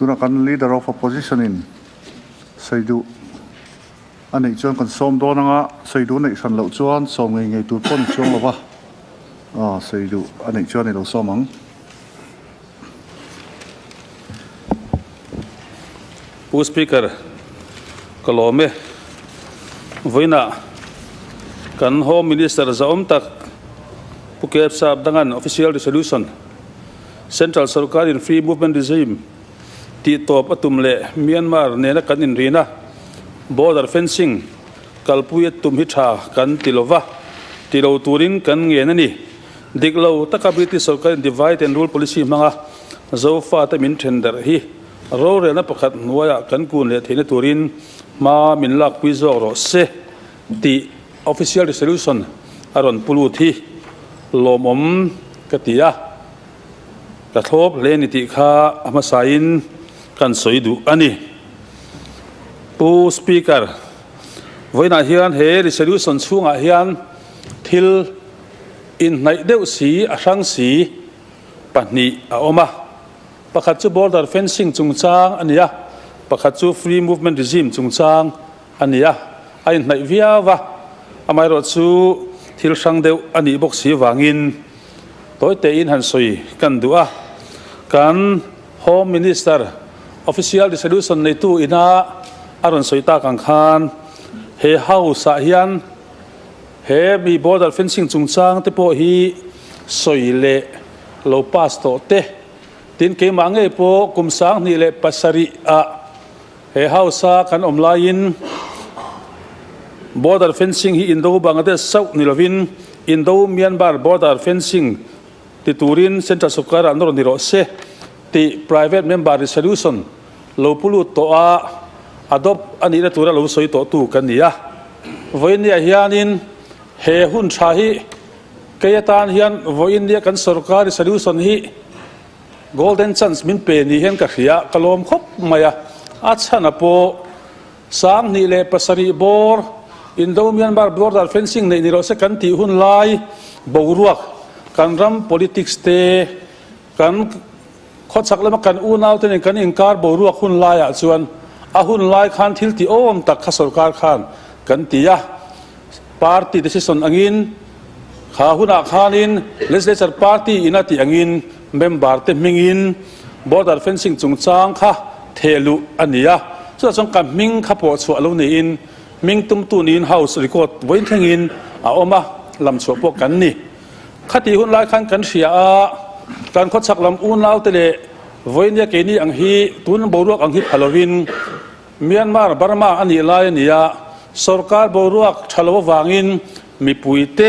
Tuna kan Leader of Opposition in sawi duh a neih chuan kan sawm dawn anga sawi duh neih hran loh chuan sawm ngei ngei tur pawh ni chuang lova sawi duh a neih chuan i lo sawm ang. Pu Speaker, ka lawm e. Vawiinah kan Home Minister zahawm tak Pu Kep Sap Dangan Official Resolution Central Sorkarin Free Movement Regime tih tawp a tum leh Myanmar nena kan inrina border fencing kalpui a tum hi tha kan ti lova, ti lo turin kan ngen a ni. Dik lo taka British sorkarin divide and rule policy hmanga Zofate min then darh hi rorelna pakhat hnuaiah kan kun leh theihna turin hma min lakpui zawk rawh se tih official resolution a rawn pu lut hi lawmawm ka ti a, ka thlawp hle ni tih kha a hmasain kan sawi duh a ni. Pu Speaker, vawiinah hian he resolution chhungah hian thil inhnaih deuh si a hrang si pahnih a awm a, pakhat chu border fencing chungchang a ni a, pakhat chu free movement regime chungchang a ni a, a inhnaih viau a, amaherawh chu thil hrang deuh a nih bawk si vangin tawi tein han sawi kan duh a, kan Home Minister official resolution neitu ina a rawn sawi tak ang khan he House ah hian he mi border fencing chungchang te pawh hi sawi leh lo pass tawh te, tin keimah ngei pawh kum 2007 ah He house a kan awm laiin border fencing hi Indo Bangladesh chauh ni lovin Indo Myanmar border fencing ti turin Central Sawrkar ah nawr ni rawh se tih private member resolution lo pu lut tawh a adopt a nihna tura lo sawi tawh tu kan ni a. Vawiinniah hianin he hun tha hi kei atan hian vawiinnia kan sawrkar resolution hi Golden chance min pe ni hian ka hria, ka lawm khawp mai a. A chhan a pawh 2007 bawr Indo-Myanmar border fencing neih ni rawh se kan tih hun lai boruak kan ram politics te kan khawchhak lama kan unau te nen kan inkar boruak hun laiah chuan a hun lai khan thil tih awm tak kha sorkar khan kan ti a. Party decision angin kha hunah khanin Legislature Party in a tih angin member te hmingin border fencing chungchang kha theh luh a ni a, chutah chuan ka hming kha pawh chhuah lo niin hming tumtu niin House record vawiin thlengin a awm a, lam chhuah pawh kan ni. Khatih hun lai khan kan hria a, kan khawchhak lam unaute leh vawiinia keini ang hi tun boruak ang hi pha lovin Myanmar, Burma a nih lai a ni a, sorkar boruak tha lo avangin mipuite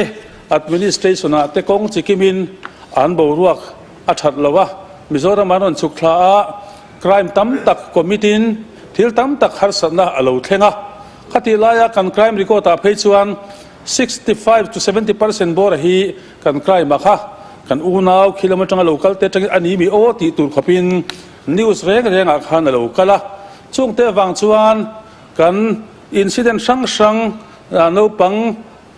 administration-ah te kawng chikimin an boruak a that lo a, Mizoram an rawn chhuk thla a, crime tam tak commit-in thil tam tak harsatna a lo thleng a. Khatih laia kan crime record-ah phei chuan 65 to 70% bawra hi kan crime-ah kha kan unau khilam atanga lo kal te atangin a ni mi aw tih tur khawpin News reng rengah khan a lo kal a, chungte avang chuan kan incident hrang hrang naupang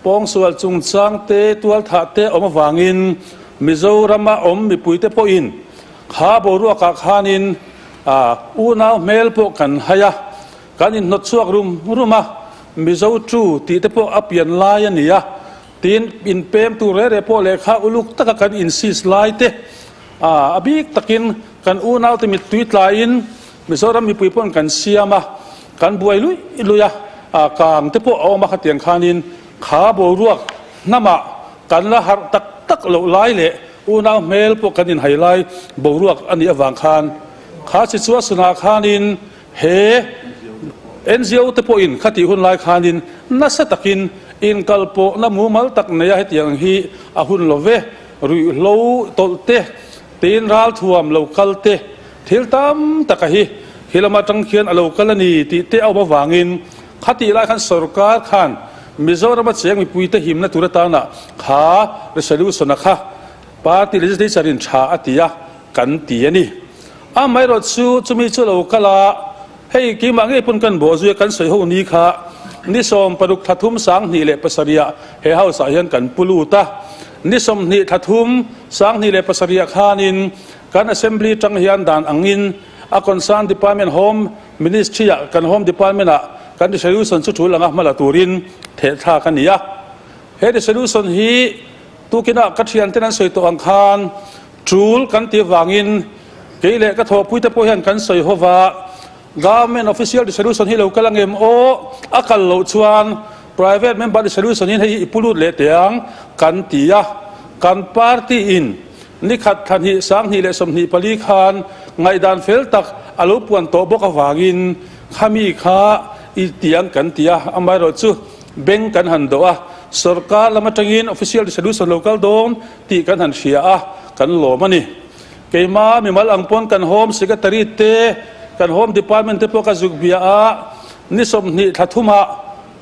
pawngsual chungchang te, tualthah te awm avangin Mizorama awm mipuite pawhin kha boruakah khanin unau hmel pawh kan hai a, kan inhnawt chhuak rum rum a, Mizo tu tih te pawh a pian lai a ni a, tin inpem tur reh reh pawh lehkha uluk taka kan insist lai te a bik takin Kan unaute mittui tlaiin Mizoram mipui pawn kan siam a, kan buai luih luih a, kang te pawh a awm a khatiang khanin kha boruak hnamah kan la harh tak tak loh lai leh unau hmel pawh kan inhai lai boruak a nih avang khan kha situation-ah khanin he NGO te pawhin khatih hun lai khanin nasa takin inkalpawhna mumal tak neia hetiang hi a hun lo ve, ruihhlo tawlh te Tiin ralthuam lo kal te, thil tam taka hi khi lama tang khian a lo kal a ni tih te a awm avangin khatih lai khan sorkar khan Mizorama cheng mipuite himna tur atana kha resolution-a kha party legislature in tha a ti a kan ti a ni. Amaherawh chu chumi chu lo kal a, hei keimah ngei pawn kan bawhzui a kan sawi ho ni kha ni 60 thla thum 2007 ah he house ah hian kan pu lut a. Ni 20 thla thum 2007 ah khanin kan Assembly tang hian dan angin A concern department Home Ministry ah kan Home Department ah kan resolution chu tul anga hmala turin theh thlak a ni a. He resolution hi tukinah ka thianten an sawi tawh ang khan tul kan tih vangin kei leh ka thawhpuite pawh hian kan sawi ho va, Government official resolution hi lo kal angem aw? A kal loh chuan private member resolution in hei hi i pu lut leh teh ang kan ti a. Kan party in nikhat thla hnih 2024 khan ngaihdan fel tak a lo puan tawh bawk avangin khami kha i ti ang kan ti a. Amaherawhchu bank kan han dawh a, sorkar lam atangin official resolution lo kal dawn tih kan han hria a, kan lawm a ni. Keimah mimal ang pawn kan Home Secretary te, kan Home Department te pawh ka zuk bia a, ni 20 thla thumah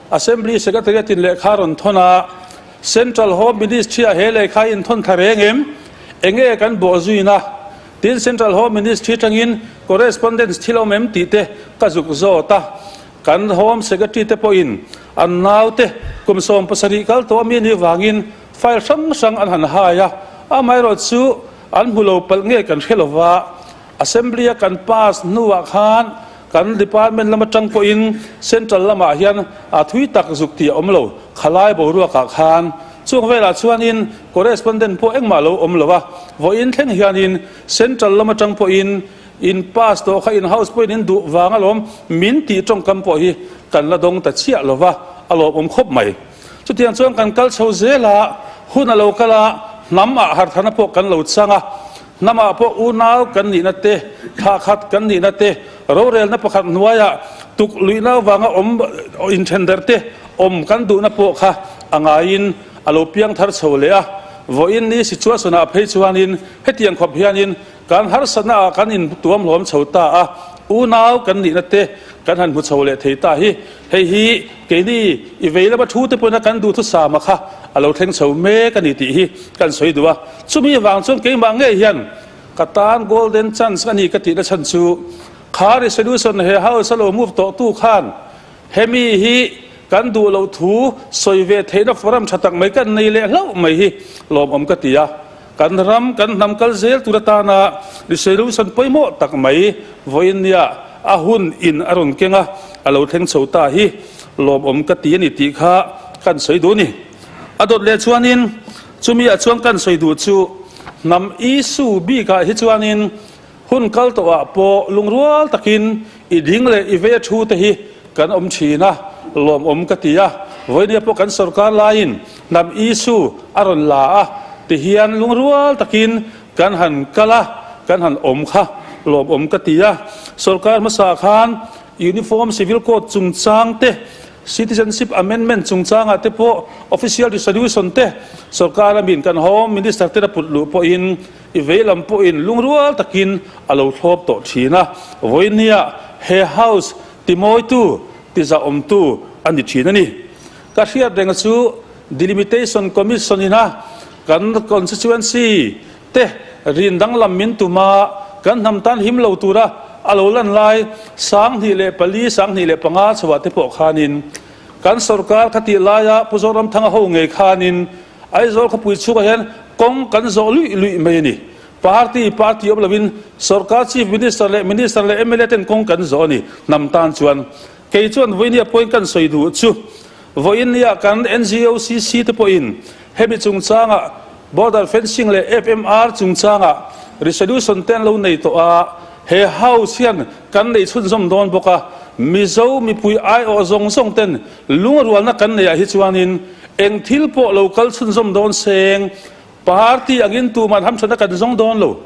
Assembly Secretariat in lehkha rawn thawn a, Central Home Ministry ah he lehkha in thawn thla reng em? Enge kan bawh zuina? Tin Central Home Ministry tangin correspondence thil awm em tih te ka zuk zawt a, kan Home Secretary te pawhin an naute kum 17 kal tawh ami anih vangin file hrang hrang an han hai a, amaherawhchu An hmu lo palh nge kan hre lova, Assembly a kan pass hnuah khan kan department lam atang pawhin Central lamah hian a thui tak zuk tih a awm lo, khalai boruakah khan. Chung velah chuanin correspondent pawh engmah lo awm lo a, vawiin thleng hianin Central lam atang pawhin in pass tawh kha in house pawhin in duh vang alawm min tih tawngkam pawh hi kan la dawng ta chiah lova, a lawmawm khawp mai. Chutiang chuan kan kal chho zel a, hun a lo kal a, hnam ah harthana pawh kan lo chang a, hnam ah pawh unau kan nihna te, thlah khat kan nihna te, rorelna pakhat hnuaiah tuk luihna avanga awm inthen darh te awm kan duhna pawh kha a ngaiin a lo piang thar chho leh a. Vawiin ni situation ah phei chuanin hetiang khawp hianin Kan harsatna ah kan in tuam hlawm chho ta a, unau kan nihna te kan han hmu chho leh thei ta hi, hei hi keini i vei lama thu te pawhin a kan duhthusama kha a lo thleng chho mek a ni tih hi kan sawi duh a. Chumi vang chuan keimah ngei hian ka tan golden chance a ni ka tihna chhan chu kha resolution he house a lo move tawh tu khan hemi hi kan duh loh thu sawi ve theihna forum tha tak mai kan nei leh hlauh mai hi lawmawm ka ti a. Kan ram, kan hnam kal zel tur atana resolution pawimawh tak mai vawiin nia a hun in a rawn keng a, a lo thleng chho ta hi lawmawm ka ti a ni tih kha kan sawi duh a ni. A dawt leh chuanin chumi ah chuan kan sawi duh chu hnam issue bikah hi chuanin hun kal tawhah pawh lungrual takin i ding leh i vei a thu te hi kan awm thin a, lawmawm ka ti a. Vawinia pawh kan sorkar laiin hnam issue a rawn la a, tihian lungrual takin kan han kal a, kan han awm kha lawmawm ka ti a. Sorkar hmasa khan Uniform Civil Code chungchang te, Citizenship Amendment chungchangah te pawh official resolution te sorkar amin kan Home Minister ten a put luh pawhin i vei lam pawhin lungrual takin a lo thlawp tawh thin a. Vawinia he House Timawitu, tizahawmtu a ni thin a ni. Ka hriat reng chu Delimitation Commission ina kan constituency te rin danglam min tum a, kan hnam tan him lo tura a lo lan lai 2004, 2005 chhoah te pawh khanin kan sorkar kha tih laia Pu Zoramthanga ho ngei khanin Aizawl khawpui chhungah hian kawng kan zawh luih luih mai a ni. Party party awm lovin sorkar chief minister leh minister leh mla ten kawng kan zawh a ni. Hnam tan chuan kei chuan vawinia pawhin kan sawi duh chu vawinia kan NGOCC te pawhin hemi chungchangah border fencing leh FMR chungchangah resolution te an lo nei tawh a, he house hian kan nei chhunzawm dawn bawk a, Mizo mipui aiawh zawng zawng ten lungrualna kan neih ah hi chuanin eng thil pawh lo kal chhunzawm dawn seng Party angin tuman hamthatna kan zawng dawn lo.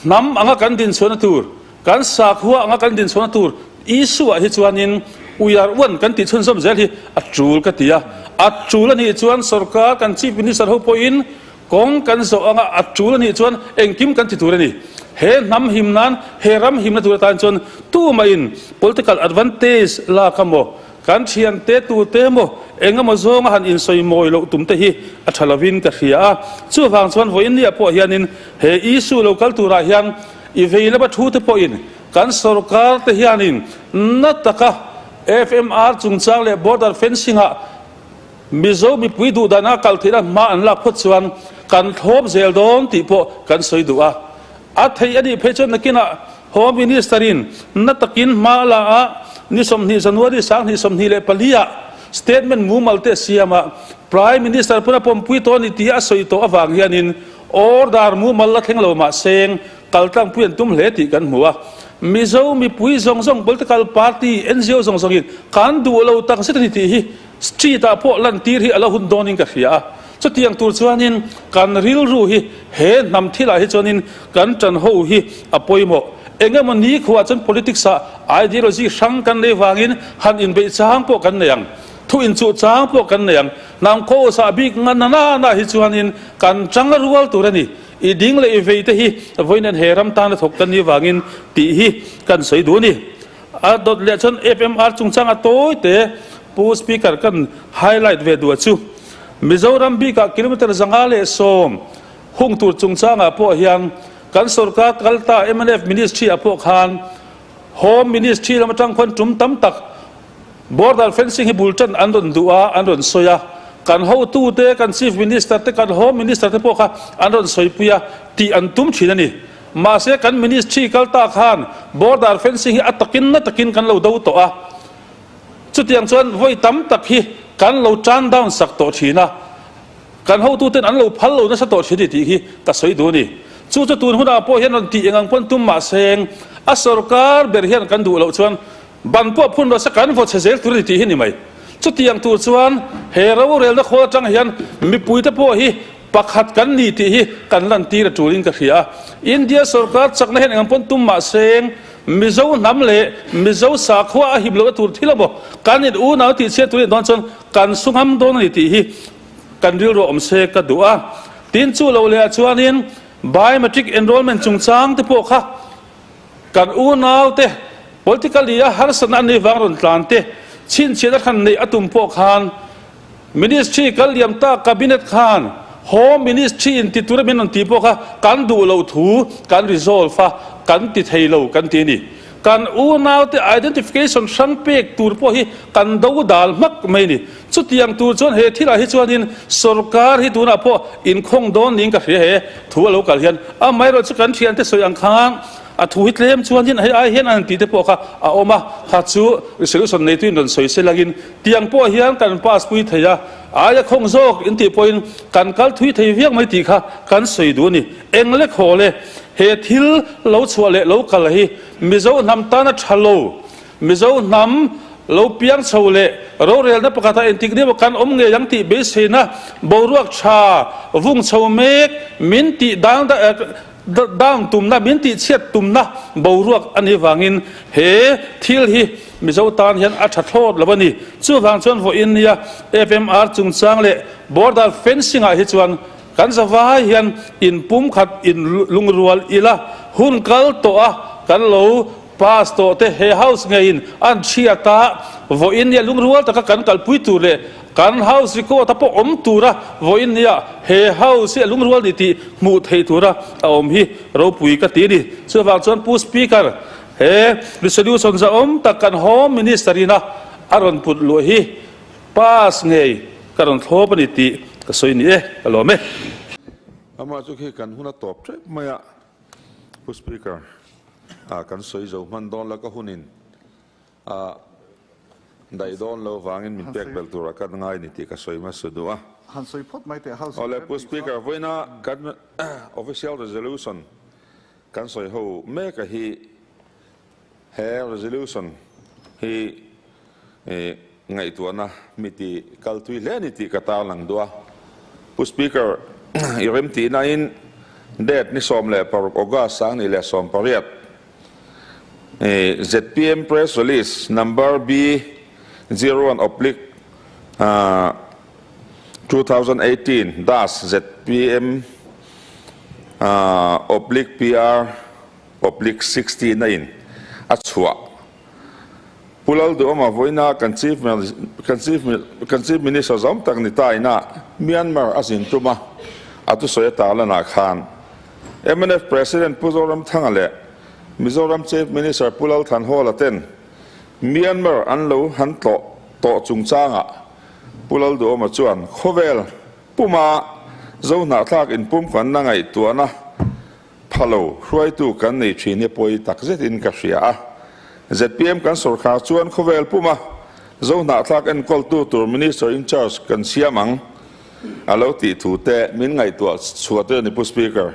Hnam anga kan dinchhuahna tur, kan sakhua anga kan dinchhuahna tur issue ah hi chuanin we are one kan tih chhunzawm zel hi a tul ka ti a. A tul a nih chuan sorkar kan Chief Minister ho pawhin kawng kan zawh anga a tul a nih chuan engkim kan ti tur a ni. He hnam him nan, he ram himna tur atan chuan tumahin political advantage lak a maw Kan thiante tute emaw eng emaw zawnga han insawi mawi loh tum te hi a tha lovin ka hria a. Chuvang chuan vawiinniah pawh hianin he issue lo kal turah hian i vei lama thu te pawhin kan sorkar te hianin na taka FMR chungchang leh border fencing ah Mizo mipui duhdana kal theihna hma an lak phawt chuan kan thlawp zel dawn tih pawh kan sawi duh a. A theih a nih phei chuan nakinah. Home Minister-in na takin hma a la a, ni 20 January 2024 ah statement mumal te a siam a, Prime Minister pawhin a pawmpui tawh a ni tih a sawi tawh avang hianin order mumal la thleng lo mahseng kaltlangpui an tum hle tih kan hmu a. Mizo mipui zawng zawng political party, ngo zawng zawngin kan duh lo tak zet a ni tih hi street ah pawh lantir hi a la hun dawnin ka hria a. Chutiang tur chuanin kan rilru hi he hnam thilah hi chuanin kan ṭan ho hi a pawimawh. Eng emaw ni khuah chuan politics ah ideology hrang kan nei vangin han inbeih chang pawh kan nei ang, thu inchuh chang pawh kan nei ang. Hnam khaw sah bik nga na na na hi chuanin kan ṭang rual tur a ni. I ding leh i vei te hi vawiin he ram tana thawk kan nih vangin tih hi kan sawi duh a ni. A dawt leh chuan FMR chungchang a tawi te Pu Speaker kan highlight ve duh a chu. Mizoram bikah kilometre 110 hung tur chungchangah pawh hian kan sorkar kalta mnf Ministry ah pawh khan Home Ministry lam atang khuan tum tam tak border fencing hi bul tan an rawn duh a, an rawn sawi a. Kan hotute, kan Chief Minister te, kan Home Minister te pawh kha an rawn sawipui a tih an tum thin a ni. Mahse kan Ministry kalta khan border fencing hi a takin na takin kan lo do tawh a. Chutiang chuan vawi tam tak hi kan lo turn down sak tawh thin a, kan hotuten an lo phal lo nasa tawh thin a ni tih hi ka sawi duh a ni. Chu chu tun hunah pawh hian rawn tih eng ang pawn tum mahseng a sorkar ber hian kan duh loh chuan ban pawh phun rawh se kan vaw chhe zel tur a ni tih hi ni mai. Chutiang tur chuan he rorelna khawl atang hian mipuite pawh hi pakhat kan ni tih hi kan lantir a tulin ka hria a. India sorkar chakna hian eng ang pawn tum mahseng Mizo hnam leh Mizo sakhua a him lohna tur thil emaw kan in unau tih chhiat tur in dawn chuan kan su ngam dawn a ni tih hi kan rilru awm se ka duh a. Tin chu lo leh ah chuanin biometric enrollment chungchang te pawh kha kan unau te politically a harsatna an nei vang rawn tlan te chhinchhiahna khan neih a tum pawh khan Ministry kal liam tak Cabinet khan Home Ministry in ti tura min rawn ti pawh kha kan duh loh thu kan resolve a, kan ti thei lo kan ti a ni. Kan unaute identification hrang pek tur pawh hi kan do dal hmak mai a ni. Chutiang tur chuan he thilah hi chuanin sorkar hi tunah pawh inkhawng dawn niin ka hria he thu a lo kal hian amaherawhchu chu kan thiante sawi ang khan A thu hi tlem chuanin hei ai hian an tih te pawh kha a awm a, kha chu resolution neituin rawn sawi se langin tiang pawh hian kan pass pui thei a, aia khawng zawk in tih pawhin kan kal thui thei viak mai tih kha kan sawi duh a ni. Eng le khaw le, he thil lo chhuah leh lo kal hi Mizo hnam tana tha lo, Mizo hnam lo piang chho leh rorelna pakhatah engtik ni emaw kan awm ngei ang tih beiseina boruak tha vung chho mek min tih dang Down tumna, min tihchhiat tumna boruak a nih vangin he thil hi Mizo tan hian a tha thlawt lo a ni. Chuvang chuan vawiin nia FMR chungchang leh border fencing ah hi chuan kan zavai hian inpumkhat inlungrual ila hun kal tawh a kan lo pass tawh te he house ngeiin an chhiat a, vawiin nia lungrual taka kan kalpui tur leh kan house record a pawh awm tura vawiin nia he house hi a lungrual ni tih hmuh theih tura a awm hi ropui ka ti a ni. Chuvang chuan Pu Speaker, he resolution zahawm tak kan Home Minister ina a rawn put luah hi pass ngei ka rawn thlawp a ni tih ka sawi ni e, ka lawm e. Amah chu khi kan hun a tawp tep mai a, Pu Speaker. A kan sawi zo hman dawn la ka hunin a daih dawn lo vangin min pek belh tura kan ngai ni tih ka sawi hmasa duh a. Han sawi phawt mai teh House Awle Pu Speaker, vawiina kan official resolution kan sawi ho mek a hi he resolution hi ngaihtuahna mi ti kal tui hle a ni tih ka tarlang duh a. Pu Speaker, i remtihnain date ni 16 August 2018 zpm Press Release Number B01 oblique 2018 dash zpm oblique PR oblique 16 a in a chhuah. Pu Lalduhawma vawiina kan Chief kan Chief Minister zawm tak ni ta ina Myanmar a zin tum a, a thusawi a tarlanah khan mnf President Pu Zoramthanga leh Mizoram Chief Minister Pu Lalthanhawla ten Myanmar an lo han tlawh tawh chungchangah Pu Lalduhawma chuan khawvel puma Zohnahthlak inpumkhanna ngaihtuahna. pha lo hruaitu kan nei thin hi pawi tak zetin ka hria a. Zpm kan sawrkhar chuan khawvel puma Zohnahthlak enkawltu tur Minister in charge kan siam ang a lo tih thu te min ngaihtuah chhuah te a ni Pu Speaker.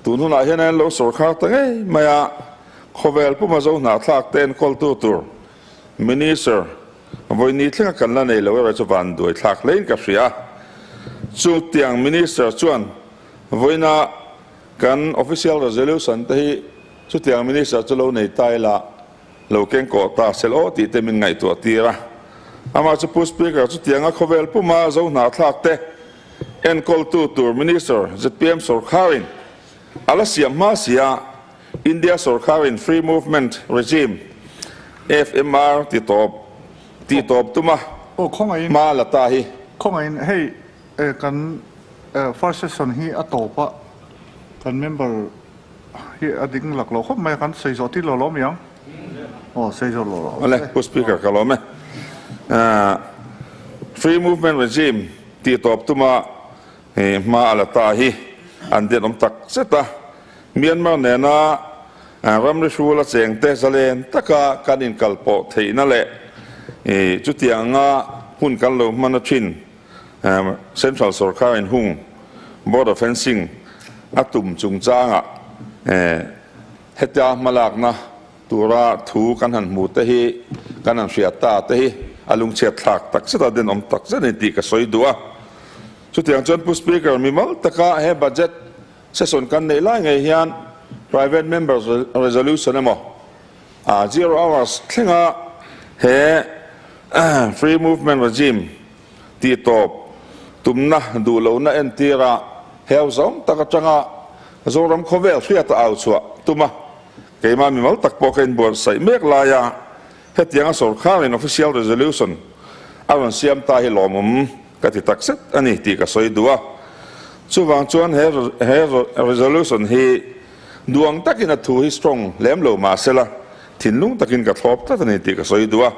Tun hunah hian an lo sawrkhar ta ngei mai a, khawvel puma Zohnahthlak te enkawltu tur Minister vawi thlenga kan la nei lo erawh chu van duai thlak hlein ka hria. Chutiang Minister chuan vawiina kan Official Resolution te hi chutiang Minister chu lo nei ta ila lo keng kawh ta sel aw tih te min ngaihtuah tir a. Amah chu Pu Speaker chutianga khawvel puma Zohnahthlak te enkawltu tur Minister zpm sawrkharin a la siam hma sia India sawrkharin Free Movement Regime, FMR, ti tawp tih tawp tuma hma la ta hi. Khawngaihin hei kan first session hi a tawp a, kan member hi a ding lak lo khawp mai a, kan sawi zawh tir lo lawm iang? Aw sawi zawh lo lo. Awle Pu Speaker ka lawm e. Free Movement Regime tih tawp tuma hma a la ta hi an denawm tak zet a, Myanmar nena ramri hrul a chengte zalen taka kan inkalpawh theihna leh chutianga hun kan lo hman a thin Central sorkar inhung border fencing a tum chungchangah hetia hmalakna tura thu kan han hmu te hi kan han hriat ta te hi a lungchhiat thlak tak zet a denawm tak zet a ni tih ka sawi duh a. Chutiang chuan Pu Speaker mimal taka he budget Session kan neih lai ngei hian Private Members Resolution emaw Zero Hours thlenga he Free Movement Regime tih tawp tumna duh lohna entira heu zawng tak atanga Zoram khawvel hriata au chhuah tum a, keimah mimal tak pawh ka inbuatsaih mek laia hetianga sawrkharin Official Resolution a rawn siam ta hi lawmawm Ka ti tak zet a ni tih ka sawi duh a. Chuvang chuan he he resolution hi duang takin a thu hi strong lem lo mah sela, thinlung takin ka thlawp tlat a ni tih ka sawi duh a.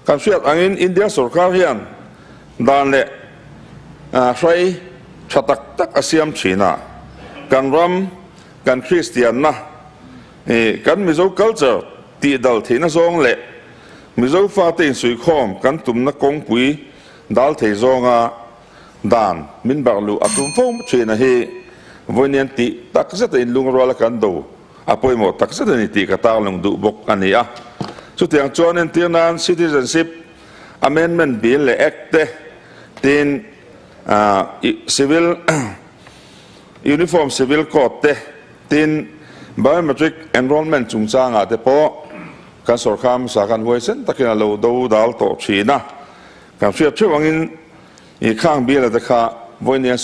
Kan hriat angin India sorkar hian dan leh hrai tha tak tak a siam thin a, kan ram, kan Kristianna, kan Mizo culture tih dal theihna zawng leh Mizo fate insuikhawm kan tumna kawngpui dal thei zawnga dan min barh luh a tum fo thin a hi vawiin tih tak zeta inlungrual a kan do a pawimawh tak zet a ni tih ka tarlung duh bawk a ni a. Chutiang chuan entir nan Citizenship Amendment Bill leh Act te tin Civil Uniform Civil Code te tin Biometric Enrolment chungchangah te pawh Kan sawrkar hmasa khan huaisen takin a lo do dal tawh thin a, kan hriat theuh angin i khang biala te kha vawinia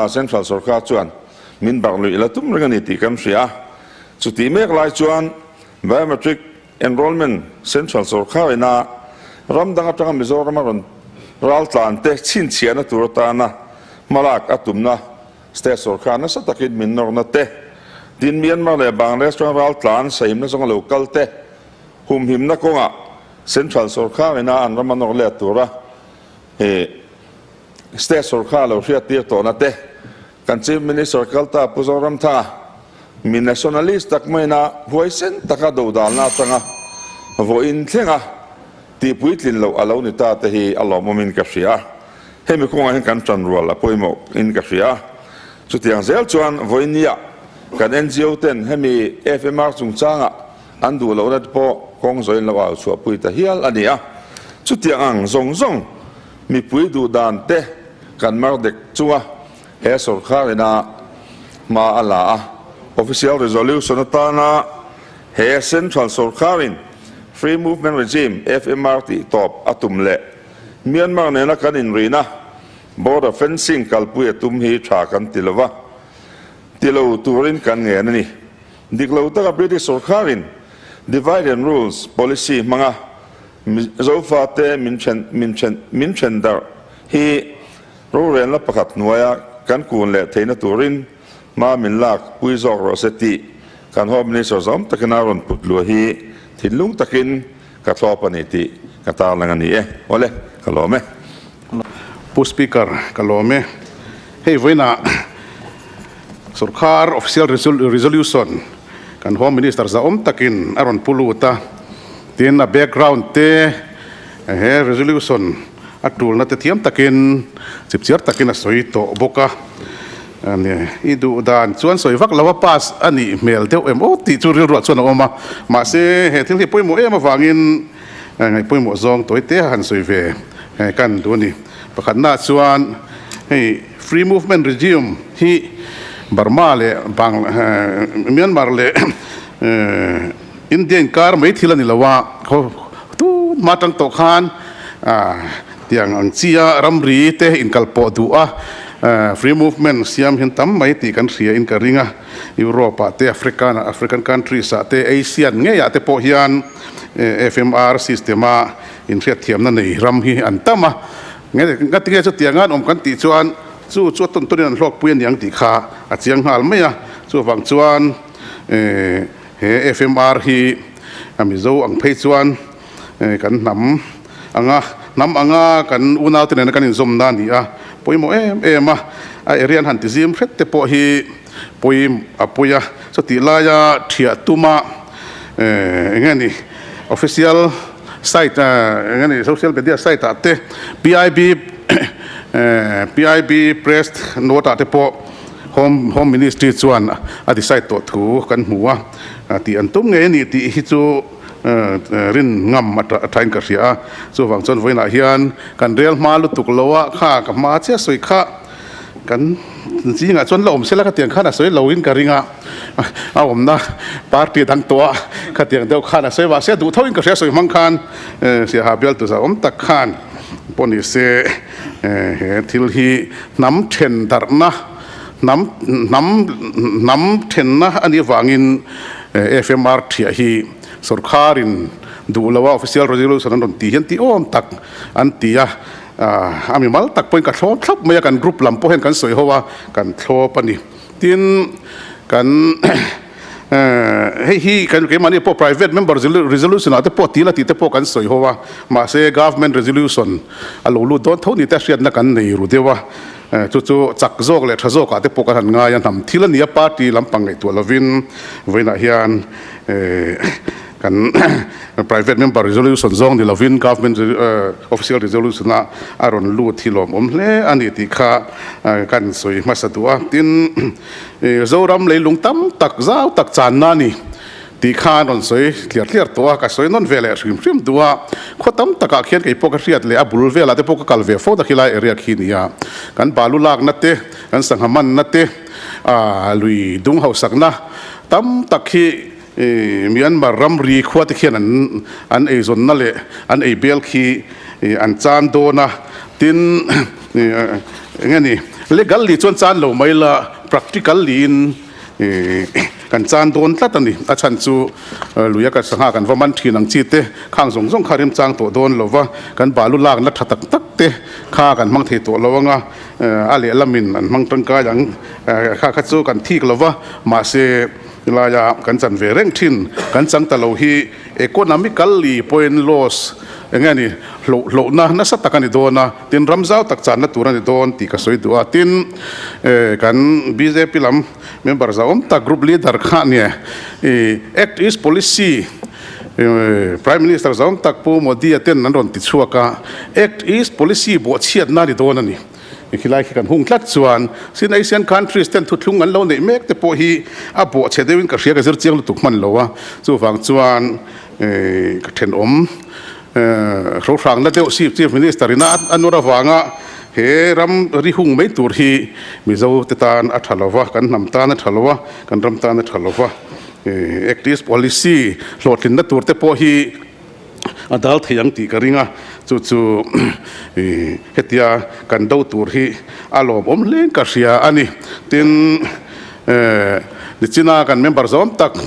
Central sawrkar chuan min barh luih la tum reng a ni tih kan hria a. Chutih mek lai chuan Biometric Enrolment Central sawrkar ina ram dang atanga Mizoram a rawn ral tlan te chhinchhiahna tur atana hmalak a tumna State sawrkar nasa takin min nawrna te, tin Myanmar leh Bangladesh chuan raltlan sahimna zawnga lo kal te, humhimna kawngah Central sawrkar ina an ram a nawr let tura State sawrkar lo hriattir tawhna te, kan Chief Minister kalta Pu Zoramthanga mi nationalist tak maina huaisen taka dodalna atanga vawiin thlenga tihpuitlin loh a lo ni ta te hi a lawmawmin ka hria. Hemi kawngah hian kan tan rual a pawimawh in ka hria a. Chutiang zel chuan vawinia kan ngo ten hemi FMR chungchanga an duh lohna te pawh kawng zawin lo au chhuahpui ta hial a ni a. Chutiang ang zawng zawng mipui duh dan te kan mar dek chunga he sawrkar ina hma a la a. Official Resolution atana he Central sawrkarin Free Movement Regime, FMR, tih tawp a tum leh Myanmar nena kan inrihna border fencing kalpui a tum hi tha kan ti lova, ti lo turin kan ngen a ni. Dik lo taka British sawrkharin divide and rules policy hmanga Zofate min then min then min then darh hi rorelna pakhat hnuaia kan kun leh theihna turin hma min lak pui zawk rawh se tih kan Home Minister zawm takin a rawn put luah hi thinlung takin Ka thlawp a ni tih ka tarlang a ni e. Awle, ka lawm e. Pu Speaker, ka lawm e. Hei vawiinah Sorkar official resolution kan Home Minister zahawm takin a rawn pu lut a, tin a background te he resolution a tulna te thiam takin chipchiar takin a sawi tawh bawk a. I duh dan chuan sawi vak lo a pass a nih hmel deuh em aw tih chu rilruah chuan a awm a, mahse he thil hi pawimawh em avangin ngaih pawimawh zawng tawi te a han sawi ve kan duh a ni. Pakhatnaah chuan hei free movement regime hi Burma leh Myanmar leh India inkar mai thil a ni lo a, tun hma atang tawh khan Tiang ang chia ramri te inkalpawh duh a, free movement siam hian tam mai tih kan hria in ka ring a. Europe ah te, African ah, African countries ah te, Asian ngei ah te pawh hian FMR system a inhriatthiamna nei ram hi an tam a. Ngatinge chutiang an awm kan tih chuan chu chu a tawn tawnin an hlawkpui a niang tih kha a chiang nghal mai a. Chuvang chuan he FMR hi a Mizo ang phei chuan Kan hnam anga hnam anga kan unaute nena kan inzawmna a ni a, pawimawh em em a, a area an han ti zim hret te pawh hi pawi a pawi a, chutih laia thiah tuma eng nge ni official site eng nge ni social media site ah te PIB PIB press note ah te pawh home home ministry chuan a decide tawh thu kan hmu a, tih an tum ngei a ni tih hi chu. Rin ngam a thain ka hria a, chuvang chuan vawiinah hian kan rel hma lutuk lo a, kha ka hma chiah sawi kha kan zingah chuan la awm sela khatiang khan a sawi loin ka ring a, a awmna party dang tawh a khatiang deuh khan a sawi mahse a duh thoin ka hria sawi hmang khan Siaha bialtu za awm tak khan pawh ni se he thil hi hnam then darhna hnam hnam hnam thenna a nih avangin FMR thiah hi sorkharin duh loa official resolution an rawn tih hian tih awm tak an ti a, a mimal tak pawhin ka thlawp thlap mai a, kan group lam pawh hian kan sawi ho a, kan thlawp a ni. Tin, kan hei hi kan keimahni pawh private member resolution ah te pawh tila tih te pawh kan sawi ho a, mahse government resolution a lo lut dawn tho ni te hriatna kan nei ru deuh a. Chu chu chak zawk leh tha zawkah te pawh kan han ngai a, hnam thil a ni a, party lampang ngaihtuah lovin vawiinah hian kan private member resolution zawng ni lovin government official resolution a a rawn lut hi lawmawm hle a ni tih kha kan sawi hmasa duh a. Tin, Zoram leilung tam tak zau tak channa a ni. Tih kha an rawn sawi tliar tliar tawh a, ka sawi nawn ve leh hrim hrim duh a. Khaw tam takah khian kei pawh ka hriat leh a bul velah te pawh ka kal ve fo ta khilai area khi nia. Kan balu lakna te, kan sangha manna te, aah lui dung hausakna tam tak hi Myanmar ramri khua te khian an an eizawnna leh an ei bel khi an chan dawn a. Tin, eng nge ni, legal li chuan chan lo mai la, practical liin Kan chan dawn tlat a ni. A chhan chu luia kan sangha kan va man thin ang chi te, khang zawng zawng kha remchang tawh dawn lo va, kan balu lakna tha tak tak te kha kan hmang thei tawh lo ang a, a lehlamin an hmang tangkai ang kha kha chu kan thik lo va, mahse laia kan chan ve reng thin kan chang ta lo hi economically pawhin loss eng nge ni hloh hlohna nasa tak a ni dawn a. Tin, ram zau tak channa tur a ni dawn tih ka sawi duh a. Tin, kan bjp lam member zauhawm tak group leader kha nia i Act East Policy Prime Minister zauhawm tak Pu Modi-a ten an rawn ti chhuak a, Act East Policy bawhchhiatna a ni dawn a ni. Khilai khi kan hung tlat chuan sin Asian countries ten thuthlung an lo neih mek te pawh hi a bawhchhe deuhin ka hria ka zir chiang lutuk hman lo a. Chuvang chuan ka thenawm Hrohrangna deuh Chief Chief Minister ina a nur avanga he ram ri hung mai tur hi Mizo te tan a tha lova, kan hnam tan a tha lova, kan ram tan a tha lova. Act East Policy hlawhtlinna tur te pawh hi a dal thei ang tih ka ring a, chu chu hetia kan do tur hi a lawmawm hlein ka hria a ni. Tin, nichina kan member zawm tak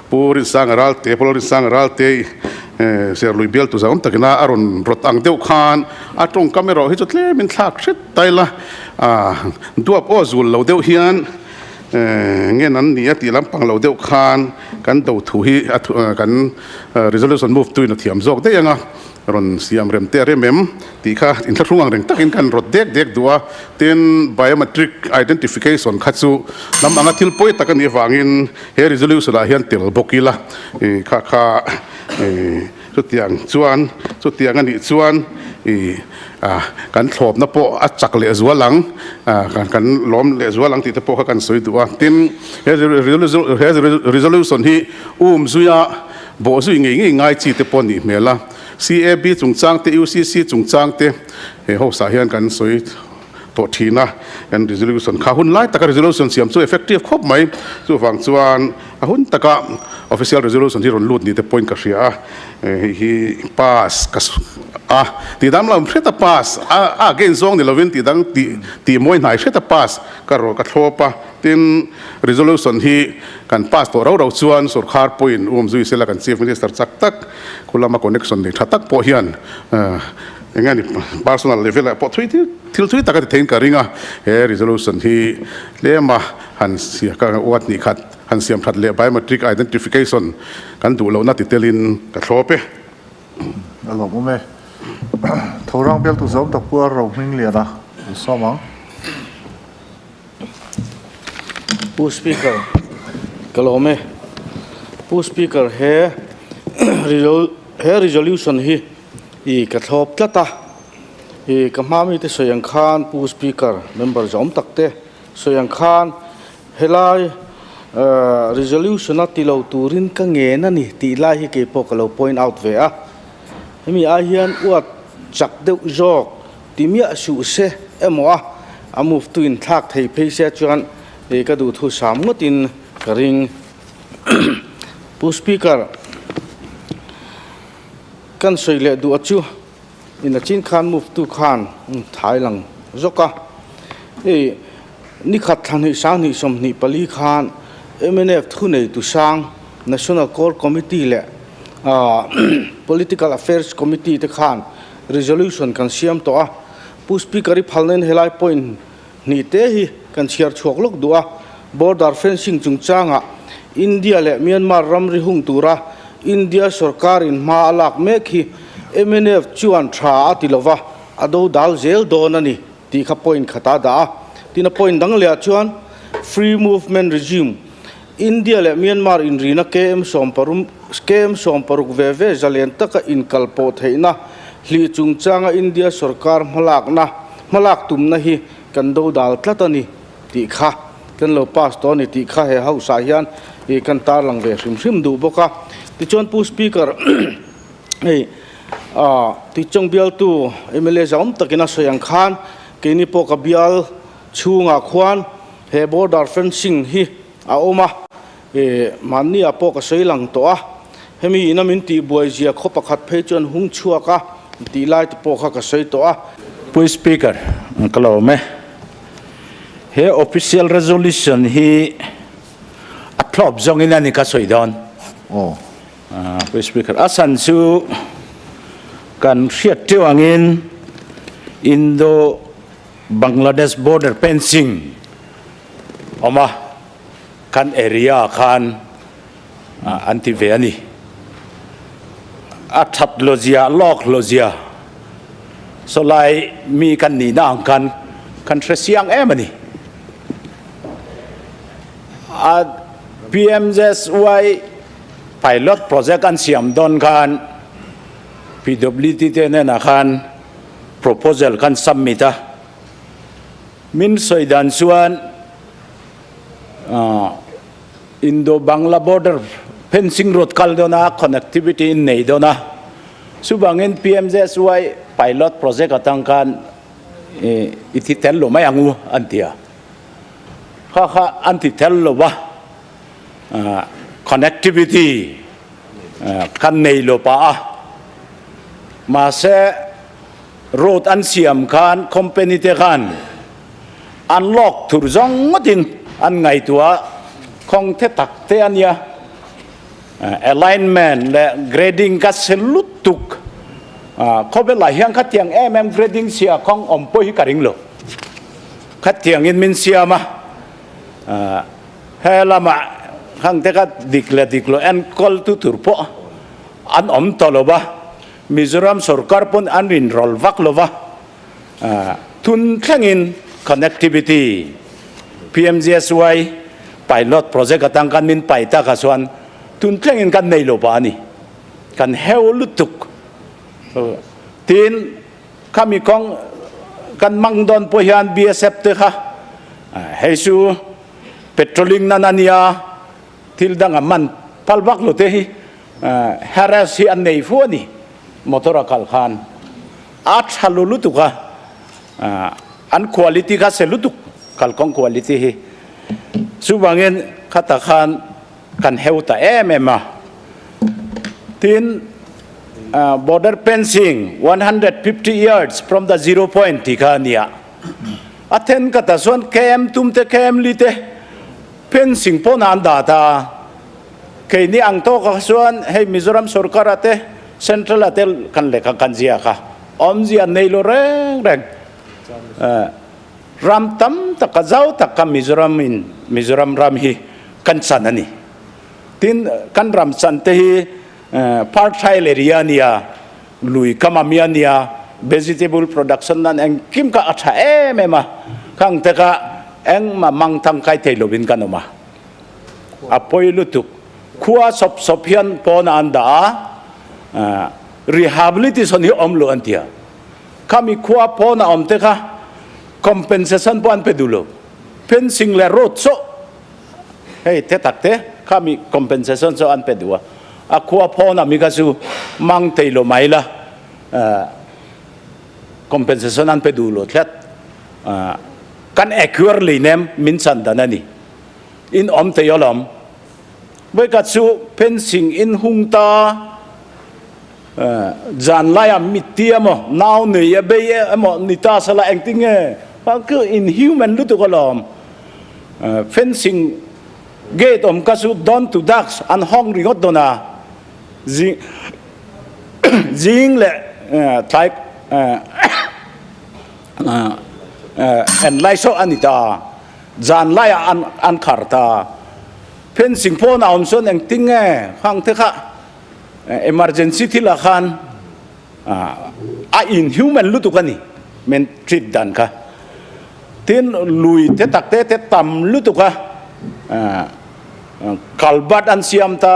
Pu Rinsanga Ralte, Pu Lalrinsanga Ralte Serlui bialtu zau awm takina a rawn rawt ang deuh khan a tawngkam erawh hi chu tlemin thlak hret ta ila, duap aw zul lo deuh hian Ngen an ni a tih lampang lo deuh khan kan do thu hi a kan resolution move tuin a thiam zawk daih ang a, rawn siam rem te a rem em tih kha inthlahrung ang reng takin kan rawt dek dek duh a. Tin, biometric identification kha chu hnam anga thil pawi tak a nih avangin he resolution ah hian tel bawk ila kha kha Chutiang chuan, chutiang a nih chuan i kan thlawpna pawh a chak leh zual ang, kan lawm leh zual ang tih te pawh kha kan sawi duh a. Tin, he resolution hi um zuia bawh zui ngei ngei ngai chi te pawh a nih hmel a. CAB chungchang te, UCC chungchang te he house ah hian kan sawi tawh thin a. Kan resolution kha hun lai taka resolution siam chu effective khawp mai. Chuvang chuan A hun taka official resolution hi rawn lut ni te pawhin ka hria a, hei hi pass ka a tih dang lam hreta pass a a against zawng ni lovin tih dang tih tih mawi hnai hreta pass ka raw ka thlawp a, tin resolution hi kan pass tawh rau rau chuan sorkar pawhin um zui sela kan chief minister chak tak khu lama connection nei tha tak pawh hian eng nge ni personal level ah pawh thui thil thui tak a ti theiin ka ring a, he resolution hi tlema han ka uat nih khat han siam that leh biometric identification kan duh lohna ti telin ka thlawp e. A lawmawm e. Thorang bialtu zawm tak pu Aro Hmingliana an sawm ang. Pu Speaker, ka lawm e. Pu Speaker, he he resolution hi i ka thlawp tlat a. I ka hma mite sawi ang khan Pu Speaker, member zawm tak te Sawi ang khan helai resolution a ti lo turin ka ngen a ni tih lai hi keipawh ka lo point out ve a. Hemi ai hian uat chak deuh zawk ti miah suh se emaw a, a move tu in thlak thei phei se chuan ka duhthu sam ngawtin ka ring. Pu Speaker, kan sawi leh duh a chu. Ina chin khan move tu khan thai lang zawk a, hei nikhat thla hnih sanghnih 24 khan mnf thunei tu sang National Core Committee leh Political Affairs Committee te khan resolution kan siam tawh a, Pu Speaker i phalna in helai point hnih te hi kan chhiar chhuak lawk duh a, border fencing chungchangah India leh Myanmar ramri hung tura India sorkarin hma a lak mek hi mnf chuan tha a ti lova, a do dal zel dawn a ni tih kha point khat a dah a. Tin a point dang lehah chuan Free Movement Regime, India leh Myanmar inrina KM sawmparum KM 60 ve ve zalen taka inkalpawh theihna hlih chungchanga India sorkar hmalakna hmalak tumna hi kan do dal tlat a ni tih kha kan lo pass tawh a ni tih kha he house ah hian ih kan tarlang ve hrim hrim duh bawk a. Tichuan Pu Speaker hei ah Tuichawng bialtu mla zahawm takin a sawi ang khan keini pawh ka bial chhungah khuan he border fencing hi a awm a, ih mahni ah pawh ka sawi lang tawh a, hemi ina min tih buai zia khaw pakhat phei chuan hung chhuak a tih lai te pawh kha ka sawi tawh a. Pu Speaker, ka lawm e. He official resolution hi a thlawp zawngin a ni ka sawi dawn. Pu Speaker, a san chu kan hriat teuh angin Indo Bangladesh border fencing awm a, kan area khan an ti ve a ni. A that lo zia, lawk lo zia, sawlai mi kan nihna ang khan kan hre siang em a ni. A PMJSY pilot project an siam dawn khan PWD te hnenah khan proposal kan submit a, min sawi dan chuan Indo-Bangla border fencing road kal dawn a, connectivity in nei dawn a, chuvangin PMJSY pilot project atang khan i ti tel lo mai ang u an ti a, kha kha an ti tel lo va, connectivity kan nei lo pah a. Mahse, road an siam khan company te khan an lawk thur zawng ngawtin an ngaihtuah a, khawng the tak te a nia. Alignment leh grading ka se lutuk. Khawvelah hian khatiang em em grading sia khawng awm pawh hi ka ring lo. Khatiangin min siam a. He lamah khang te kha dik leh dik lo enkawl tu tur pawh an awm tawh lo va, Mizoram sorkar pawn an rinrawl vak lo va, tun thlengin connectivity PMGSY pilot project atang khan min pai tak ah chuan tun thlengin kan nei lo pah a ni, kan heu lutuk. Tin, khami kawng kan hmang dawn pawh hian BSF te kha hei chu patrolling nan a nia, thil danga man phal vak lo te hi harass hi an nei fu a ni motor a kal khan a tha lu lutuk a, an quality kha se lutuk kalkawng quality hi chuvangin khata khan kan heu ta em em a. Tin, border fencing 150 yards from the zero point tih kha a ni a. A then ka ta chuan KM tum te KM li te fencing pawn an dah ta a. Keini ang tawk ah chuan hei Mizoram sorkar ah te central ah te kan lehkha kan ziak a, awmzia nei lo reng reng. Ram tam tak a zau tak kha Mizoram in Mizoram ram hi kan chan a ni. Tin, kan ram chan te hi fertile area a nia, lui kam a mi a nia, vegetable production nan engkim kha a tha em em a, khang te kha engmah mang tangkai thei lovin kan awm a. A pawi lutuk. Khua sawp sawp hian pawnah an dah a, rehabilitation hi awm lo an ti a. Khami khua pawn a awm te kha compensation pawh an pe duh lo. Fencing leh road chaw hei te tak te khami compensation chaw an pe duh a. A khua pawn a mi kha chu mang thei lo mai la compensation an pe duh lo tlat. Kan acquire lei nem min chan dan a ni. In awm thei alawm. Vawikhat chu fencing in hung ta. Zan laia mitti emaw nau nei a bei emaw ni ta sala engtin nge ku inhuman lutuk alawm fencing gate awm ka chu dawn to dusk an hawng ringawt dawn a zing zing leh tlai en lai saw a ni ta zan laiah an an khar ta fencing pawn a awm chuan engtin nge khang te kha Emergency thil ah khan a inhuman lutuk a ni men treat dan kha. Tin lui te tak te te tam lutuk a culvert an siam ta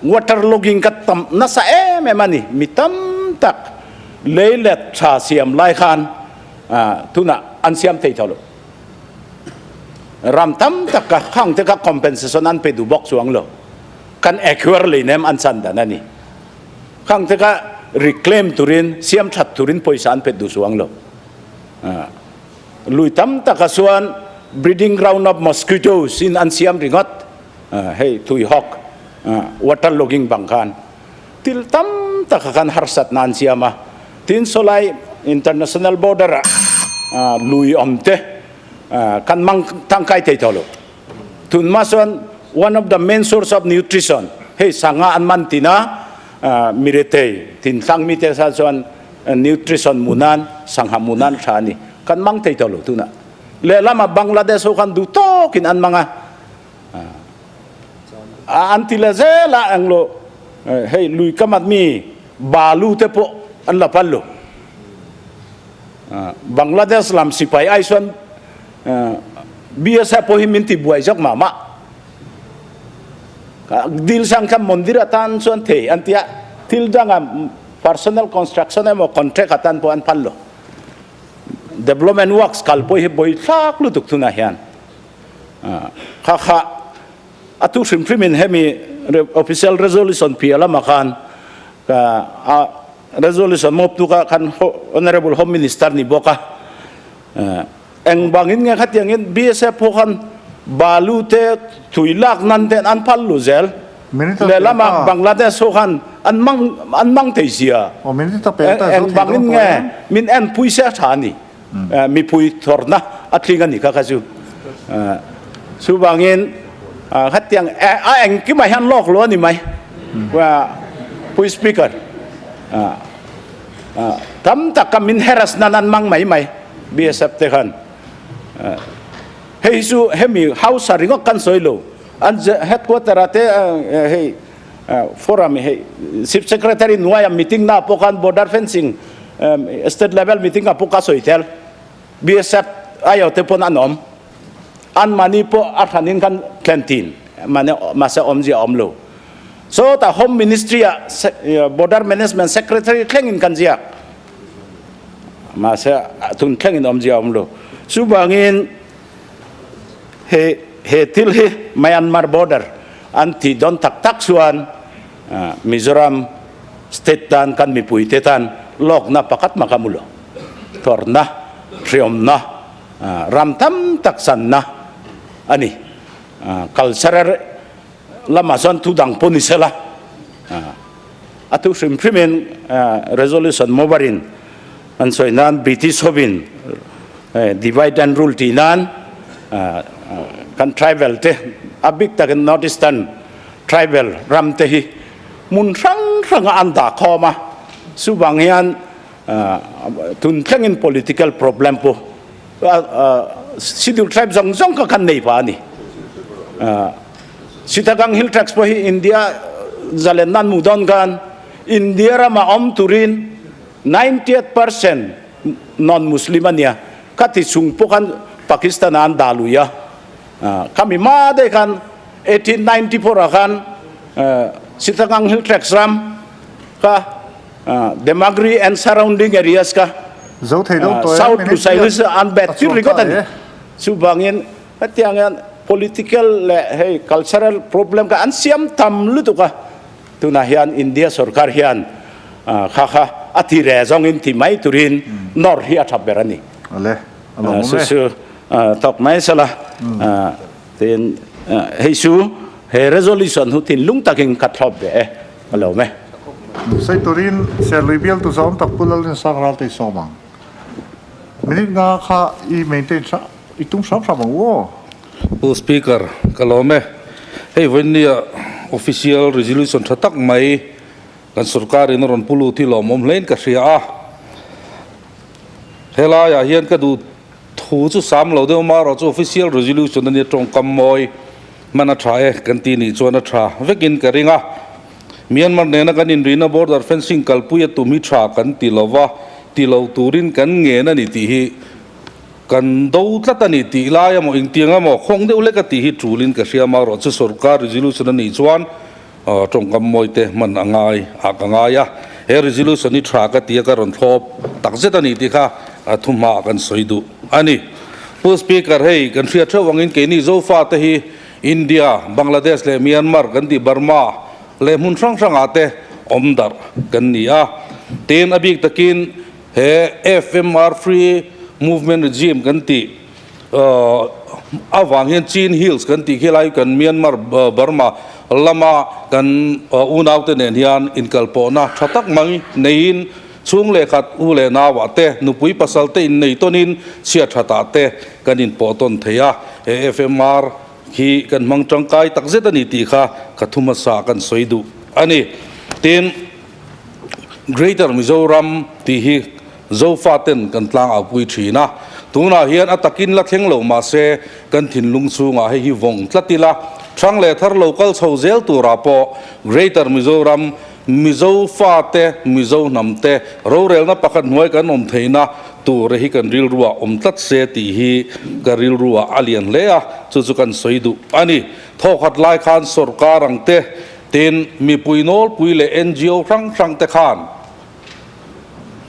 water logging kha tam nasa em em a ni mi tam tak lei let tha siam lai khan tunah an siam thei tho lo. Ram tam tak ka khang te kha compensation an pe duh bawk chuang lo. Kan acquire lei nem an chan dan a ni. Khang te kha reclaim turin, siam that turin pawisa an pet duh chuang lo. Lui tam tak ah chuan breeding ground of mosquitoes in an siam ringawt. Hei tui hawk, water logging bang khan til tam tak ah khan harsatna an siam a. Tin sawlai international border ah lui awm te kan mang tangkai thei tawh lo. Tunhma chuan one of the main source of nutrition hei sangha an man tin a, miretei thintlang mite sa chuan nutrition mu nan sangha mu nan tha a ni. Kan mang thei tawh lo tunah. Lehlamah Bangladesh ho khan duh tawkin an mang a, an ti leh zel a englo hei lui kamat mi balu te pawh an la pal lo. Bangladesh lam sipai ai chuan BSF pawh hi min ti buai zawk mah mah. Dil sang kha mandir atan chuan thei an tia thil danga personal construction emaw contract atan pawh an phal lo. Development works kal pawh hi bawi thlak lutuk thunah hian kha kha a tu hrim hrim in hemi official resolution pia lamah khan a resolution mawp tu kha khan honorable home minister ni bawk a. Eng bangin nge khatiangin BSF ho khan balu te thui lak nan ten an phal lu zel. Lehlamah Bangladesh ho khan an mang an mang thei sia. Eng bangin nge min en pui se a tha a ni. Mipui thawrna a tling a ni kha kha chu. Chuvangin khatiang a engkimah hian lawk lo a ni mai. Pui Speaker. Tam tak ka min harass nan an mang mai mai BSF te khan. Hei chu hemi house a ringawt kan sawi lo. An headquarter ah te hei forum hei chief secretary hnuaia meeting na pawh khan border fencing state level meeting ah pawh ka sawi tel. BSF aiawh te pawn an awm. Anmahni pawh a hranin kan thlen thin mahse awmzia a awm lo. Sawtah Home Ministry ah Border Management Secretary thlengin kan ziak mahse tun thlengin awmzia a awm lo. Chuvangin he he thil hi Myanmar border an tih dawn tak tak chuan Mizoram state tan kan mipuite tan lawkna pakhat mah ka hmu lo. Tawrhna, hriawmna, ram tam tak channa a ni. Cultural lamah chuan thu dang pawh ni sela, a thu hrim hrimin resolution mobarin an sawi nan British hovin divide and rule tih nan kan tribal te a bik takin North Eastern tribal ram te hi hmun hrang hranga an dah khawm a, chuvang hian Tun thlengin political problem pawh schedule tribe zawng zawng kha kan nei pah a ni. Chittagong Hill Tracts pawh hi India zalen nan hmuh dawn khan India rama awm turin 98% non-Muslim a nia. Khati chung pawh khan Pakistan ah an dah lui a. Khami hma daih khan 1894 ah khan Chittagong Hill Tracts ram kha Demagri and surrounding areas ka Zo thei deuh tawh e, South minute Lusai riat hi chu an bet a tir chuang ringawt ta a ni. e. Chuvangin hetiang hian political leh hei cultural problem kha an siam tam lutuk a, tunah hian India sorkar hian kha kha a ti re zawngin ti mai turin nawr hi a tha ber a ni. Ale, a lawmawm Chu e. chu tawk mai sela tin hei chu he resolution hu thinlung takin ka thlawp ve e. A lo me. Sei turin Serlui bialtu zawm tak Pu Lalrinsang Ralte sawm ang. Minute nga kha i maintain hram, i tum hram hram ang u aw. Pu Speaker, ka lawm e. Hei vawinia official resolution tha tak mai kan sorkarin a rawn pu lut hi lawmawm hlein ka hria a. Helaiah hian ka duh thu chu sam lo deuh amaherawh chu official resolution a nia tawngkam mawi. Hman a tha e kan ti nih chuan a tha vekin ka ring a. Myanmar nena kan inrina border fencing kalpui a tum hi tha kan ti lo va, ti lo turin kan ngen a ni tih hi kan do tlat a ni tih lai emaw engtiang emaw khawng deuh hlek a tih hi tulin ka hria amaherawh chu sorkar resolution a nih chuan tawngkam mawi te hman a ngai ah ka ngai a. He resolution hi tha ka ti a ka rawn thlawp takzet a ni tih kha thuhma kan sawi duh a ni. Pu Speaker, hei kan hriat theuh angin keini Zofa te hi India, Bangladesh leh Myanmar kan tih Burma leh hmun hrang hrangah te awm darh kan ni a. Tin, a bik takin he FMR Free Movement Regime kan tih avang hian Chin Hills kan tih khi lai kan Myanmar, Burma lama kan unaute nen hian inkalpawhna tha tak mai neiin Chhung leh khat u leh nauah te, nupui pasal te innei tawnin chhiat thatah te kan inpawh tawn thei a, he FMR hi kan hmang tangkai tak zet a ni tih kha ka thu hmasa kan sawi duh a ni. Tin, Greater Mizoram tih hi Zofaten kan tlangau pui thin a, tunah hian a takin la thleng lo mahse kan thinlung chhungah hei hi vawng tlat ila, hrang leh thar lo kal chho zel turah pawh Greater Mizoram Mizo fate, Mizo hnamte rorelna pakhat hnuai kan awm theihna ture hi kan rilruah awm tlat se tih hi ka rilruah a lian hle a, chu chu kan sawi duh a ni. Thawkhat lai khan sawrkar ang te, tin mipui nawlpui leh ngo hrang hrang te khan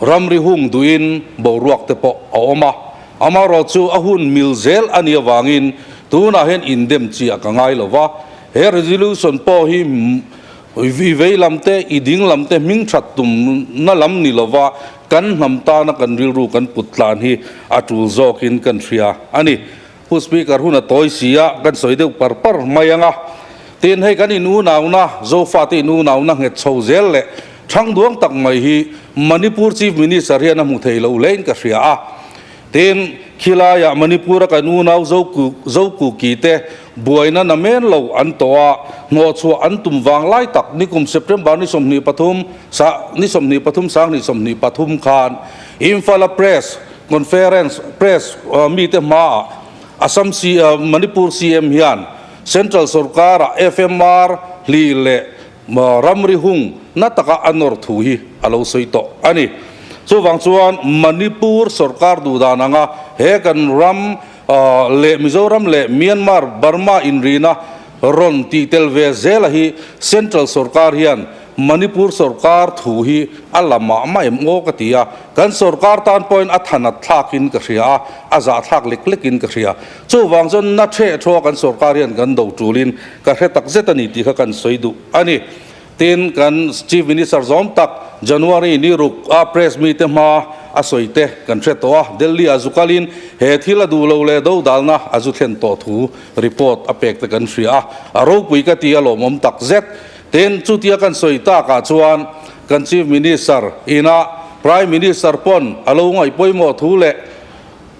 ramri hung duhin boruak te pawh a awm a, amaherawhchu a hun mil zel a nih avangin tunah hian indem chiah ka ngai lo va, he resolution pawh hi I vei lam te, i ding lam te hming that tumna lam ni lova kan hnam tana kan rilru kan put tlan hi a tul zawkin kan hria a ni. Pu Speaker hun a tawi si a, kan sawi deuh par par mai ang a. Tin, hei kan inunauna, Zofate inunauna nghet chho zel leh thangduang tak mai hi Manipur Chief Minister hian a hmu thei lo hlein ka hria a. Tin, khilaiah Manipur-a kan unau Zokuki te buaina na men lo an tawh a, hnawhchhuah an tum vang lai tak nikum September ni 23 ni 23 sanghnih 23 khan Imphal-a press conference press mite hmaah Assam Manipur CM hian Central sorkar-ah FMR hli leh ramri hung na taka a nawr thu hi a lo sawi tawh a ni. Chuvang chuan Manipur sorkar duhdan anga he kan ram leh Mizoram leh Myanmar, Burma inrina rawn tih tel ve zela hi Central sorkar hian Manipur sorkar thu hi a la mah mah em aw ka ti a, kan sorkar tan pawhin a thanat thlakin ka hria a, a zahthlak lek lekin ka hria. Chuvang chuan na theh thua kan sorkar hian kan do tulin ka hre tak zet a ni tih kha kan sawi duh a ni. Tin, kan Chief Minister zawm tak January ni ruk a press mite hma a sawi te kan hre tawh a, Delhi ah zu kalin he thil a duh lo leh dodalna a zu thlen tawh thu report a pek te kan hria a, a ropui ka ti a lawmawm tak zet. Tin, chutia kan sawi takah chuan kan Chief Minister ina Prime Minister pawn a lo ngaih pawimawh thu leh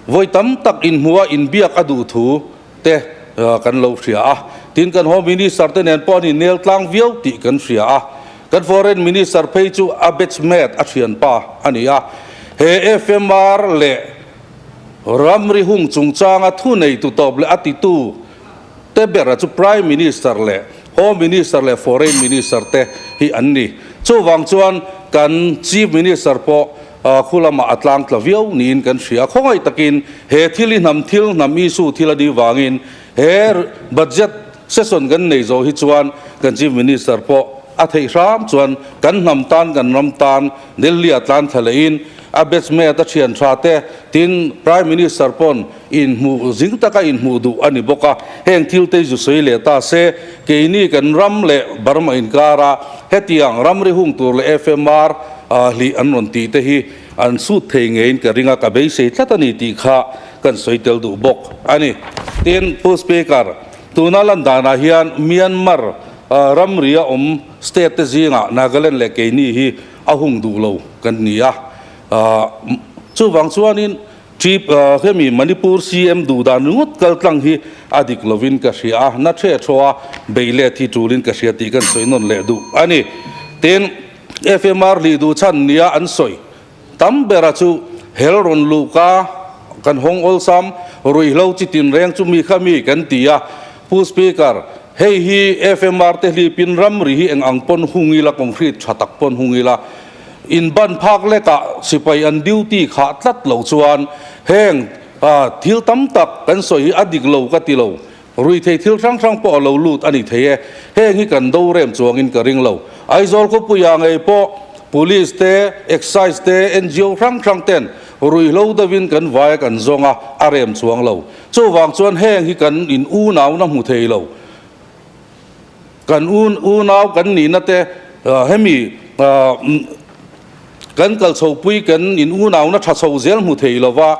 vawi tam tak inhmuha inbiak a duh thu te kan lo hria a. Tin, kan Home Minister te nen pawh an innel tlang viau tih kan hria a. Kan Foreign Minister phei chu a batchmate, a thianpa a ni a. He FMR leh ramri hung chungchanga thuneitu tawp leh a titu te bera chu Prime Minister leh Home Minister leh Foreign Minister te hi an ni. Chuvang chuan kan Chief Minister pawh khu lamah a tlang tla viau niin kan hria. Khawngaih takin he thil hi hnam thil, hnam issue thil a nih vangin he budget session kan nei zawh hi chuan kan Chief Minister pawh a theih hram chuan kan hnam tan, kan ram tan Delhi a tlan thla lehin a batchmate a thian tha te tin Prime Minister pawn Inhmuh zing taka inhmuh duh a ni bawk a, heng thil te zu sawi leh ta se, keini kan ram leh Burma inkara hetiang ramri hung tur leh FMR hlih an rawn tih te hi an sut thei ngeiin ka ring a, ka beisei tlat a ni tih kha kan sawi tel duh bawk a ni. Tin, Pu Speaker, tuna lan danah hian Myanmar ramria awm state te zingah Nagaland leh keini hi a hung duh lo kan ni a, chuvang chuanin Chief hemi Manipur CM duh dan ringawt kal tlang hi a dik lovin ka hria a, na the thaw a bei let hi tulin ka hria tih kan sawi nawn leh duh a ni. Tin, FMR hlih duh chhan nia an sawi tam bera chu hel rawn luhka kan hawng awlsam ruihhlo chi tinreng chu mi kha mi kan ti a. Pu Speaker, hei hi FMR te hlipin ramri hi eng ang pawn hung ila, concrete tha tak pawn hung ila, In ban phak lekah sipai an duty khah tlat lo chuan heng thil tam tak kan sawi hi a dik lo ka ti lo. Ruithei thil hrang hrang pawh a lo lut a ni thei e. Heng hi kan do rem chuangin ka ring lo. Aizawl khawpuiah ngei pawh Police te, Excise te, ngo hrang hrang ten ruihhlo deuhin kan vai a kan zawng a, a rem chuang lo. Chuvang chuan heng hi kan in unauna hmu thei lo. Kan unau kan nihna te hemi kan kal chhopui kan in unauna tha chho zel hmu thei lova,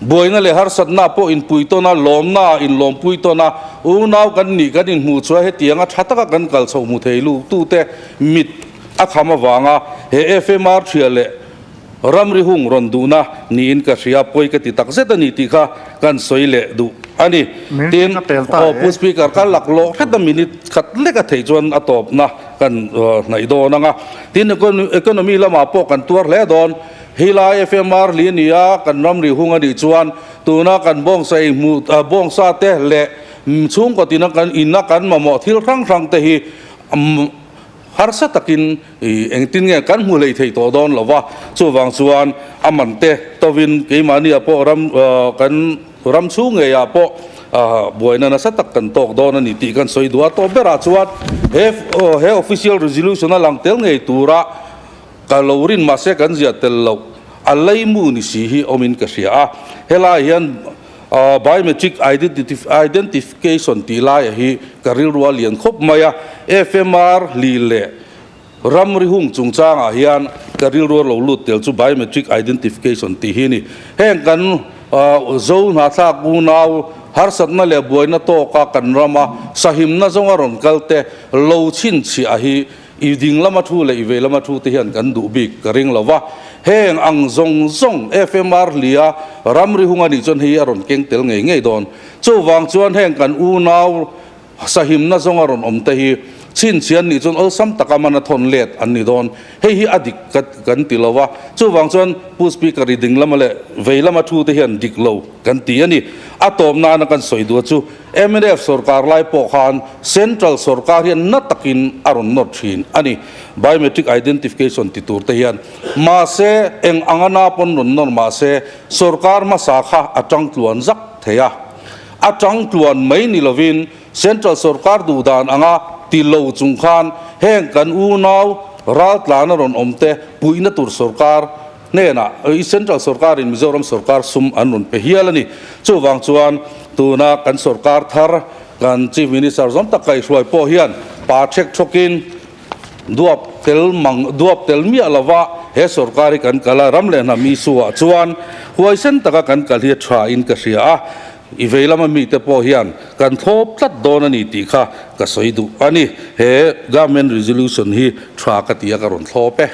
buaina leh harsatna pawh inpui tawn a, lawmna inlawmpui tawn a, unau kan nih kan inhmuh chuan hetianga tha taka kan kal chho hmu thei lutute mit a kham avanga he FMR thiah leh Ramri hung rawn duhna niin ka hria, pawi ka ti tak zet a ni tih kha kan sawi leh duh a ni. Tin, aw Pu Speaker, ka laklawh hret a minute khat lek a theih chuan a tawpna kan hnaih dawn ang a. Tin, economy lamah pawh kan tuar hle dawn. Helai FMR hli a ni a, kan ramri hung a nih chuan tuna kan bawngsa ei hmuh, bawngsa te leh chhungkaw tina kan ina kan mamawh thil hrang hrang te hi Harsa takin engtin nge kan hmu hlei thei tawh dawn lo va, chuvang chuan a man te tovin keimahniah pawh ram kan ram chhung ngeiah pawh buaina nasa tak kan tawk dawn a ni tih kan sawi duh a. Tawp berah chuan he he official resolution a lang tel ngei tura ka lo rin mahse kan ziah tel loh a leimu ni si hi awmin ka hria a, helai hian Biometric identification tih laia hi ka rilru a lian khawp mai a, FMR li leh ramri hung chungchangah hian ka rilru a lo lut tel chu biometric identification tih hi a ni. Heng kan Zo hnahthlak unau harsatna leh buaina tawka kan rama sahimna zawnga rawn kal te lo chhinchhiah hi I ding lama thu leh i vei lama thu te hian kan duh bik ka ring lo va, heng ang zawng zawng FMR hlia ramri hung a nih chuan hei a rawn keng tel ngei ngei dawn. Chuvang chuan heng kan unau sahimna zawnga rawn awm te hi Chhinchhian nih chuan awlsam taka man a thawn let an ni dawn. Hei hi a dik ka kan ti lo a, chuvang chuan Pu Speaker i ding lama leh vei lama thu te hian dik lo kan ti a ni. A tawp nana kan sawi duh chu mnf sorkar lai pawh khan Central sorkar hian na takin a rawn nawt thin a ni. Biometric identification ti tur te hian mahse eng anga na pawn rawn nawr mahse sorkar hmasa kha a tang tluan zak thei a. A tang tluan mai ni lovin Central sorkar duh dan anga ti lo chung khan heng kan unau raltlan a rawn awm te puihna tur sorkar hnenah Central sorkarin Mizoram sorkar sum an rawn pe hial a ni. Chuvang chuan tuna kan sorkar thar kan Chief Minister zawm tak kaihhruai pawh hian pa thek thawkin duap tel mang duap tel miah lova he sorkar hi kan kal a, ram leh hnam issue ah chuan huaisen taka kan kal hi a tha in ka hria a. I vei lama mite pawh hian kan thlawp tlat dawn a ni tih kha ka sawi duh a ni. He Government Resolution hi tha ka ti a ka rawn thlawp e.